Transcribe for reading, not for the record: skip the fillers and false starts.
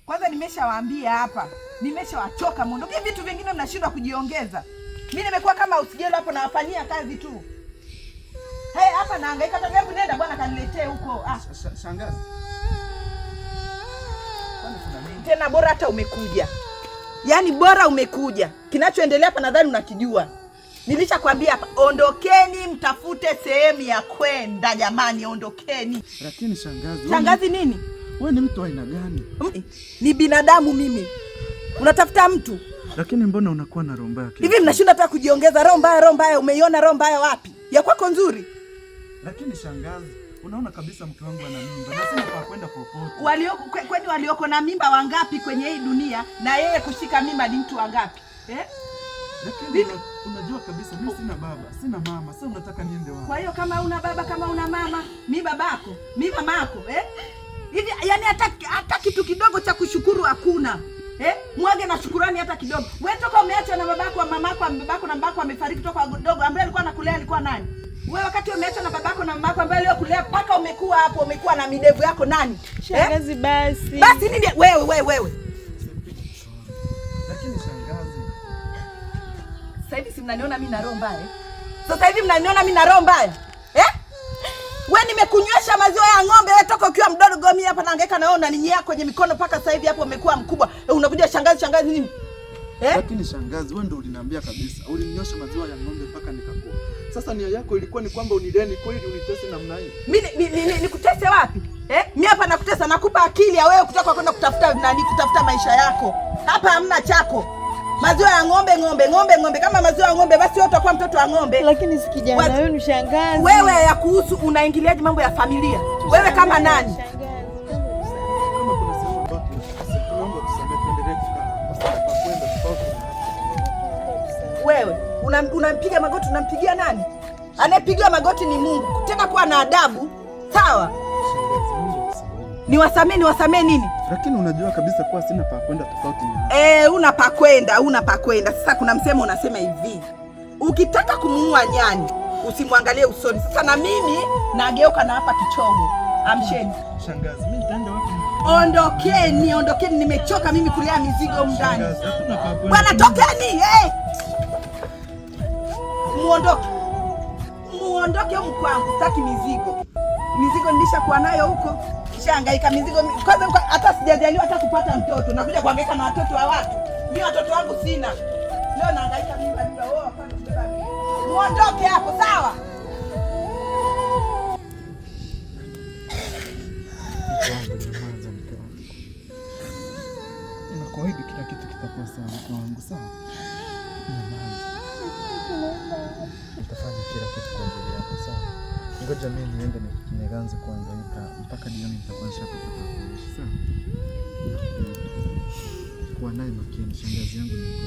Kwanza nimeshawaambia hapa, nimeshawachoka, muondoke. Vitu vingine mnashindwa kujiongeza. Mimi nimekuwa kama usigelo hapo, nawafanyia kazi tu. Hey, hapa nahangaika hata hebu nenda bwana kaniletee huko. Ah, Shangazi. Kwani kuna nini? Tena bora hata umekuja. Yaani bora umekuja. Kinachoendelea hapa nadhani unakijua. Nilishakwambia hapa, ondokeni mtafute sehemu ya kwenda jamani, ondokeni. Lakini shangazi, Shangazi nini? Wewe ni mtu aina gani? Ni binadamu mimi. Unatafuta mtu? Lakini mbona unakuwa na roho mbaya? Hivi mnashinda hata kujiongeza roho mbaya, roho mbaya. Umeiona roho mbaya wapi? Ya kwako nzuri. Lakini shangazi, unaona kabisa mke wangu ana mimba. Na sina pa kwenda popote. Walioko kwani walioko na mimba wangapi kwenye hii dunia, na yeye kushika mimba ni mtu wangapi? Eh? Lakini unajua kabisa mimi sina baba, sina mama. Sasa unataka niende wapi? Kwa hiyo kama una baba, kama una mama, mi babako, mi mamako, eh? Hivi yani hata kitu kidogo cha kushukuru hakuna. Eh? Mwage na shukurani hata kidogo. Wewe toka umeachwa na babako, mamako, babako na babako amefariki toka dogo, ambaye alikuwa anakulea alikuwa nani? Wewe wakati umeachwa na babako na mamako ambaye aliyokulea mpaka umekuwa hapo, umekuwa na midevu yako nani? Shangazi, eh? Basi. Basi nini wewe wewe wewe? Lakini shangazi, sasa hivi si mnaniona mimi na roho mbaya? Sasa hivi mnaniona mimi na roho mbaya? Eh? Wewe nimekunywesha maziwa ya ng'ombe wewe toka ukiwa mdogo, mimi hapa nahangaika na wewe unaninyea kwenye mikono mpaka sasa hivi hapo umekuwa mkubwa. Unakuja shangazi shangazi nini? Eh? Lakini shangazi, wewe ndio uliniambia kabisa. Ulininyosha maziwa ya ng'ombe mpaka nikakua. Sasa nia yako ilikuwa ni kwamba unileni kweli, unitese namna hii? Mimi nikutese wapi? Eh? Mimi hapa nakutesa, nakupa akili ya wewe kutoka kwenda kutafuta nani, kutafuta maisha yako. Hapa hamna chako. Maziwa ya ng'ombe ng'ombe ng'ombe ng'ombe, kama maziwa ya ng'ombe basi wewe utakuwa mtoto wa ng'ombe. Lakini si kijana wewe ni shangazi. Wewe ya kuhusu unaingiliaje mambo ya familia? Wewe kama nani? Kama kuna sehemu ambayo tunaomba tusamehe, tuendelee kukaa. Sasa pa kwenda tofauti na hapa. Wewe unampiga magoti, unampigia nani? Anayepigiwa magoti ni Mungu. Tena kuwa na adabu, sawa? Niwasamee, niwasamee nini? Lakini unajua kabisa kuwa sina pa kwenda tofauti na hapa. Una pa kwenda, una pa kwenda. Sasa kuna msemo unasema hivi, ukitaka kumuua nyani usimwangalie usoni. Sasa na mimi nageuka na hapa kichogo. Amsheni. Shangazi, mimi nitaenda wapi? Ondokeni, ondokeni, nimechoka mimi kulea mizigo ndani. Shangazi, hatuna pa kwenda. Bwana tokeni, eh! Muondoke. Muondoke huko kwangu, sitaki mizigo. Mizigo nilishakuwa nayo huko. Kishahangaika mizigo kwanza hata sijajaliwa hata kupata mtoto. Nakuja kuhangaika na watoto wa watu. Mimi watoto wangu sina. Leo nahangaika mimba mimba, wao hapana kubeba mimba. Muondoke hapo, sawa? Mke wangu, nyamaza mke wangu. Nakuahidi kila kitu kitakuwa sawa mke wangu, sawa? Nyamaza. Nitafanya kila kitu kwa ajili yako, sawa? Ngoja mimi niende nianze kuhangaika mpaka jioni nitakuwa nishapata pa kuishi, sawa? Kuwa naye makini, shangazi yangu ni mgonjwa.